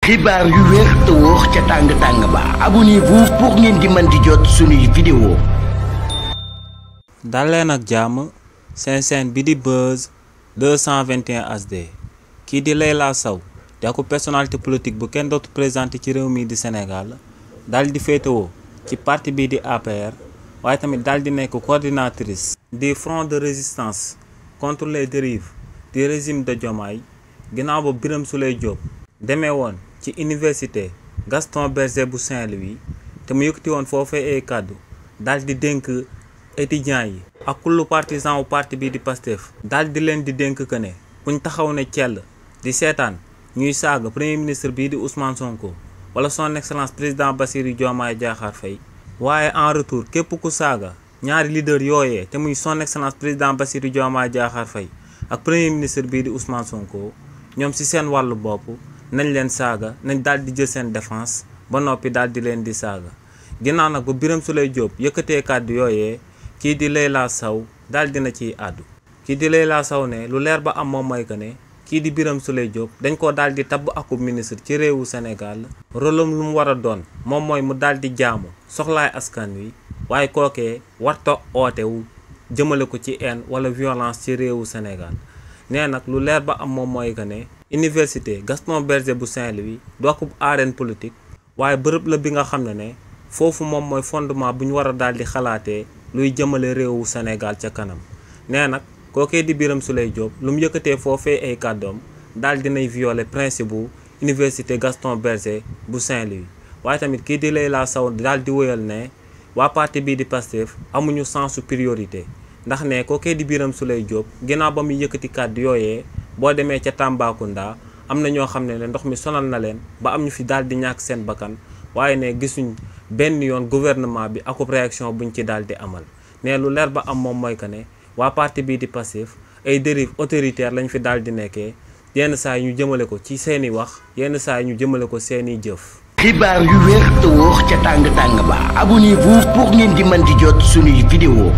xibaar yu wér te wóor ca tàng ba abonnez-vous pour ngeen di mën di jot suñuy vidéo. dal leen ak jàmm seen chaîne bi di Buzz 221 HD kii di Leila Sow di ak personnalité politique bu kenn dootu présenté ci réew mi di Sénégal daal di féetewoo ci parti bii di APR waaye tamit daal di nekk coordinatrice du front de résistance contre les dérives du régime de Diomaye ginnaaw ba Birame Souleye Diop demee woon ci université Gaston Berger bu Saint-Louis te mu yëkkati woon foofee ay kàddu daal di dénk étudiants yi ak kullu partisan wu parti bii di Pastef daal di leen di dénk que ne buñ taxaw ne cell di seetaan ñuy saaga premier ministre bii di Ousmane Sonko wala son excellence président Bassirou Diomaye Diakhar Faye waaye en retour képp ku saaga ñaari leader yooyee te muy son excellence président Bassirou Diomaye Diakhar Faye ak premier ministre bii di Ousmane Sonko ñoom ci seen wàllu bopp nañ leen saaga nañ daal di jël seen défense ba noppi daal di leen di saaga ginnaaw nag ba Birame Souleye Diop yëkkatee kàddu yooyee kii di Leila Sow daal dina ciy àddu kii di Leila Sow ne lu leer ba am moom mooy que ne kii di Birame Souleye Diop dañ ko daal di tabb akub ministre ci réewu Sénégal rôlam lu mu war a doon moom mooy mu daal di jaamu soxlaay askan wi waaye kookee warta ootewu jëmale ko ci haine wala violence ci réewu Sénégal nee nag lu leer ba am moom mooy que ne université Gaston Berger bu Saint-Louis du akub arène politique waaye bërëb la bi nga xam ne foofu moom mooy fondement bu ñu war a daal di xalaatee luy jëmale réewu Sénégal ca kanam nee nag kookee di Birame Souleye Diop lu mu yëkkatee foofee ay kàddoom daal dinay violer principe bu université Gaston Berger bu Saint-Louis waaye tamit kii di Leila Sow daal di wëyal ne waa parti bii di Pastef amuñu sensu priorité ndax ne kookee di Birame Souleye Diop ginnaaw ba muy yëkkati kàddu yooyee boo demee ca Tambacounda am na ñoo xam ne ndox mi sonal na leen ba am ñu fi daal di ñàkk seen bakkan waaye ne gisuñ benn yoon gouvernement bi akub réaction buñ ci daal di amal ne lu leer ba am moom mooy que ne waa parti bii di Pastef ay dérive autoritaire lañ fi daal di nekkee yenn saa yi ñu jëmale ko ci seeni wax yenn saa yi ñu jëmale ko seeni jëf. xibaar yu wér te wóor ca tàng ba abonnez-vous pour ngeen di mën di jot suñuy vidéo.